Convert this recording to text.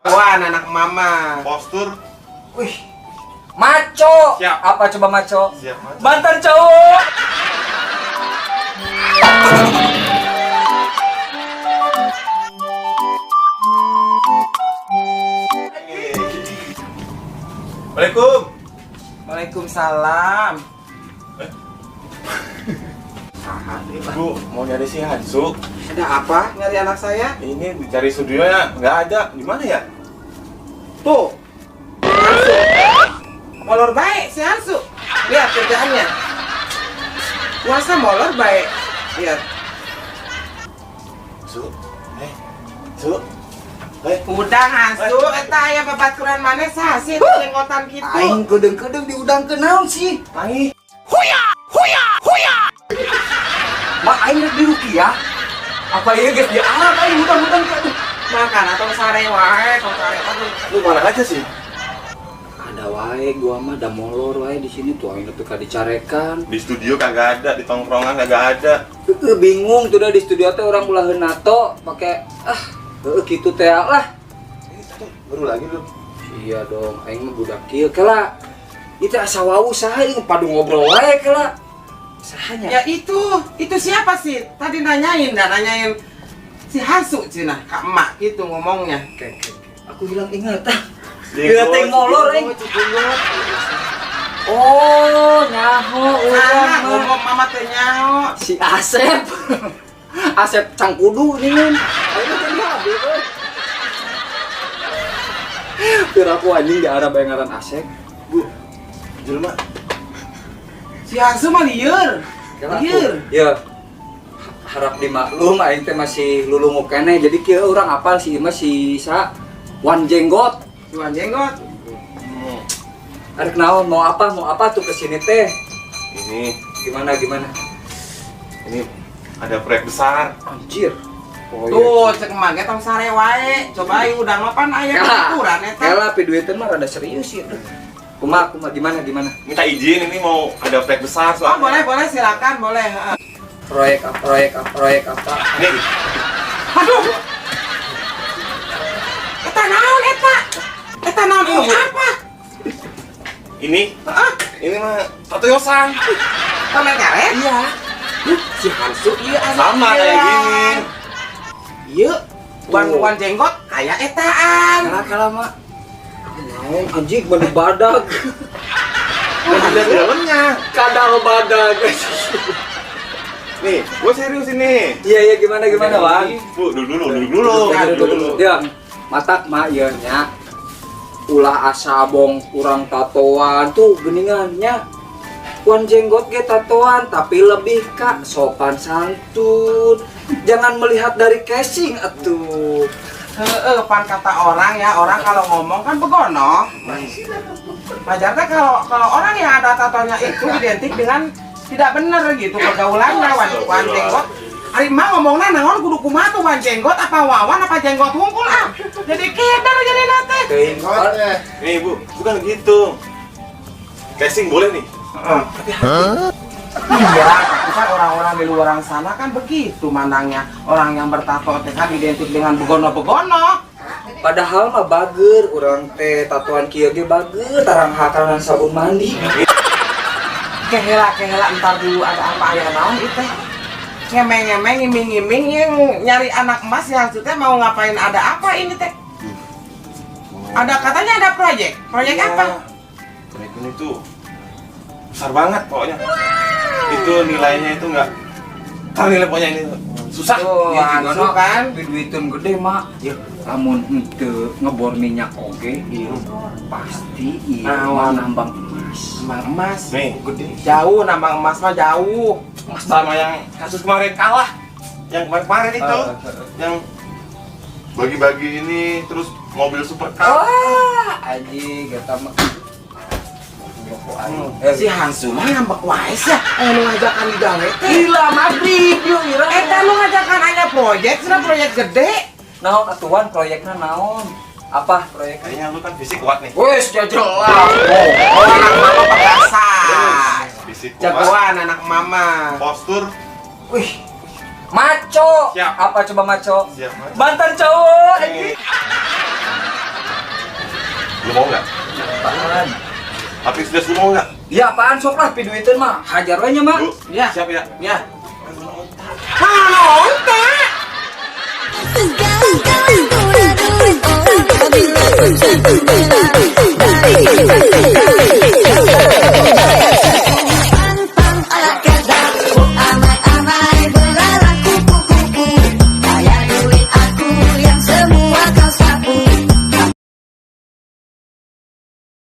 Jagoan anak mama. Postur. Wih. Maco. Siap. Apa coba maco? Siap, maco. Mantan cowok. Waalaikum. Waalaikumsalam. Bu, mau nyari si Hansu. Ada apa nyari anak saya? Ini dicari studionya nggak ada. Di mana ya? Tuh. Hansu. Molor baik si Hansu. Lihat kerjaannya. Puasa molor baik. Lihat. Su. Su. Udang Hansu, eta aya babaturan maneh saha sih jenggotan kitu. Aing kedeung-kedeung diudang ke naon sih? Tangi. Mak aing rek dirukiah. Apa ieu geus di Arab aing udang-udang ke aduh. Makan atau sare wae, tong sare aduh. Lu mana aja sih? Ada wae gua mah da molor wae di sini tuh aing nepi ka dicarekan. Di studio kagak ada, di tongkrongan kagak ada. Heeh, bingung tuh dah di studio teh orang ulah nato pake ah heeh kitu teh lah. Ini satu baru lagi lu. Iya dong, aing mah budak kieu kela. Itu asa wau saha ieu padu ngobrol wae kela. Sahanya. Ya itu siapa sih? Tadi nanyain dah, nanyain si Hansu cina, kak emak gitu ngomongnya. Oke, oke, oke. Aku hilang ingatan. Jenggot, Gila teh molor aing. Oh, nyaho urang Sana mah. ngomong mama teh nyaho. Si Asep. Asep Cangkudu nih kan. Aing teh di habis euy. Piraku anjing di Arab yang ngaran Asep. Bu, jelema. Si Hansu mah lieur. Lieur. Ya. Harap dimaklum aing teh masih lulunguk keneh jadi kieu urang apal si ieu mah si sa Wan Jenggot. Si Wan Jenggot. Arek naon mau apa tuh kesini teh? Ini Gimana gimana? ini ada proyek besar. Anjir. Oh, Tuh, cek emak ge tong sare wae. Coba aing udang mah pan aya ukuran eta. Kela piduiteun mah rada serius sih. Kumaha kumaha gimana gimana? Minta izin ini mau ada proyek besar Oh, soalnya. boleh boleh silakan boleh. Heeh. Proyek apa proyek apa proyek apa? Ini Aduh. Eta naon eta? Eta naon ini apa? ini Heeh. ini mah tato yosan. Permen karet? Iya. Si Hansu ieu anak Sama kayak gini. Ieu wan Tuh. wan jenggot kayak etaan. Kela kela mak. Naon anjing balik badag. Dan dilihat di dalamnya. Kadal badag. Nih, gue serius ini. Iya iya gimana gimana Wan? Bu, duduk dulu, duduk dulu. Duduk dulu. Ya, matak mak ieu nya. Ulah asa bong kurang tatoan tuh geningannya. Wan jenggot ge tatoan tapi lebih ka sopan santun. Jangan melihat dari casing atuh. Heeh, pan kata orang ya, orang kalau ngomong kan begono. Wajar teh kalau kalau orang yang ada tatonya itu identik dengan tidak benar gitu pergaulannya wan wan jenggot. Ari mah ngomongna naon kudu kumaha tuh wan jenggot apa wawan apa jenggot hungkul ah. Jadi keder jadi nate. Teuing. Nih, Bu, bukan gitu. Casing boleh nih. Heeh. Iya, tapi kan orang-orang di luar sana kan begitu mandangnya. Orang yang bertato teh kan identik dengan begono-begono. Padahal mah bager urang teh tatoan kieu ge bager tarang hakanan sabun mandi. Kehela kehela entar dulu ada apa aya naon itu teh. Ngemeng-ngemeng ngiming-ngiming yang nyari anak emas yang maksudnya mau ngapain ada apa ini teh? Ada katanya ada proyek. Proyek Iya. apa? Proyek ini tuh besar banget pokoknya. Itu nilainya itu enggak ternilai pokoknya ini tuh. Susah. Tuh, Iya, langsung kan. Duiteun gede mak. Ya, lamun henteu ngebor minyak oge, ieu pasti ieu Naon? nambang emas. Nambang emas. Nih, gede. Jauh nambang emas mah jauh. Sama yang kasus kemarin kalah. Yang kemarin-kemarin itu. Yang bagi-bagi ini terus mobil supercar. Wah, anjing eta mah. Si Hansu mah ngambek wae sih ya. Nu ngajakan digawe teh. Gila maghrib yuk ira. Eta nu ngajakan aya proyek, cenah proyek gede. Naon atuan proyekna naon? Apa proyeknya? Kayaknya lu kan fisik kuat nih. Wes jelas. Oh, anak mama perkasa. Fisik kuat. Jagoan anak mama. Postur Wih. Maco. Siap. Apa coba maco? Siap, maco. Mantan cowok. Nih. Lu mau nggak? Apaan? Tapi serius, lu mau nggak? Ya apaan, sok lah piduiteun mah. Hajar we nya mah. Lu Ya. siap ya? Ya. Mana onta? Bila